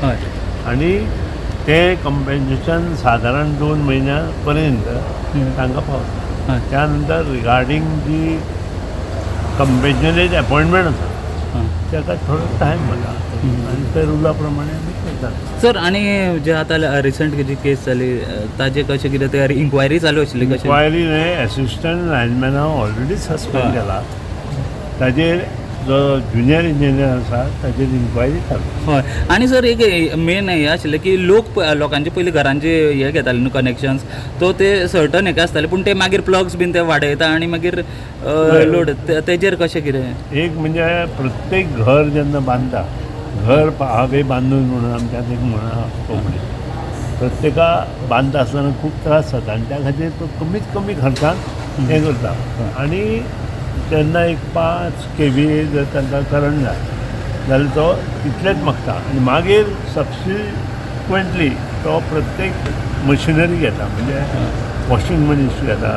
आनी तें कंपेन्सेशन सादारण 2 म्हयन्या पर्यंत तांकां पावता. त्या नंतर रिगार्डींग जी कंपेन्शनेट अपॉयंटमेंट आसा ताका थोडो टायम वता आनी ते रुला प्रमाणे आमी करतात. सर, आनी जे आतां रिसंट जी केस जाली, ताजे कशें कितें ते इन्क्वायरी चालू आशिल्ली कशें? इन्क्वायरी न्हय, एसिस्टंट लायनमॅनाक ऑलरेडी सस्पेंड केला. ताजेर जो ज्युनियर इंजिनियर आसा ताजेर इन्क्वायरी चालू. हय, आनी सर, एक मेन हें आशिल्लें की लोक लोकांचे पयलीं घरांचे हे घेताले न्हू कनेक्शन्स, तो ते सर्टन हेका आसताले, पूण ते मागीर प्लग्स बीन ते वाडयता आनी मागीर लोड तेजेर कशें कितें? एक म्हणजे प्रत्येक घर जेन्ना बांदता, घर पहावे बांदून म्हणून आमच्यात एक म्हण आहा कोंकणी, प्रत्येका बांदता आसतना खूब त्रास जाता आनी त्या खातीर तो कमीत कमी खर्चान हें करता. आनी तेन्ना एक 5 kVA जर तांकां करंट जाय जाल्यार तो तितलेच मागता आनी मागीर सबसिक्वंटली तो प्रत्येक मशिनरी घेता, म्हणजे वॉशिंग मशीन घेता,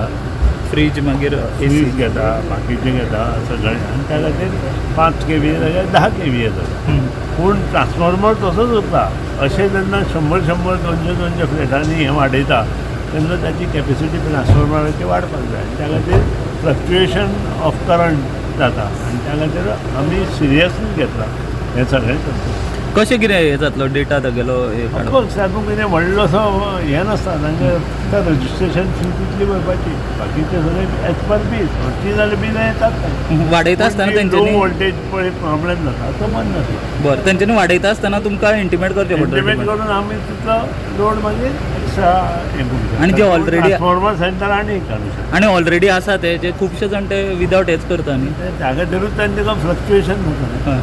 फ्रीज, मागीर एसी. फ्रीज घेता, बाकीचें घेता सगळें. आनी त्या खातीर 5 kVA जाल्यार 10 kVA जाता, पूण ट्रान्सफॉर्मर तसोच उरता. अशें जेन्ना 100 100, 200 200 फ्लॅटांनी हें वाडयता तेन्ना ताची कॅपेसिटी ट्रान्सफॉर्मराची वाडपाक जाय आनी त्या खातीर फ्लक्च्युएशन ऑफ करंट जाता आनी त्या खातीर आमी सिरियसली घेतला हें सगळें करता. कशें कितें हें जातलो डेटा तागेलो हे काडप? ऑफकोर्स, तातूंत कितें व्हडलोसो हें नासता. तांकां फक्त रजिस्ट्रेशन फी तितली भरपाची, बाकीचें सगळें एज पर बील. हरशीं जाल्यार बिलां येतात. वाडयता आसतना लो तेंच्यांनी वोल्टेज पळय प्रॉब्लेम जाता तो बंद जाता. बरें, तेंच्यांनी वाडयता आसतना तुमकां इंटिमेट करचें इंटिमेट पडटलें. करून आमी तितलो लोड मागीर एक्स्ट्रा हें करूं शकता. आनी जे already- transformer centre आनी एक घालूं शकता. आनी ऑलरेडी आसा ते जे खुबशे जाण ते विदावट हेच करता न्ही. त्या खातीरूच तांकां फ्लक्च्युएशन जाता.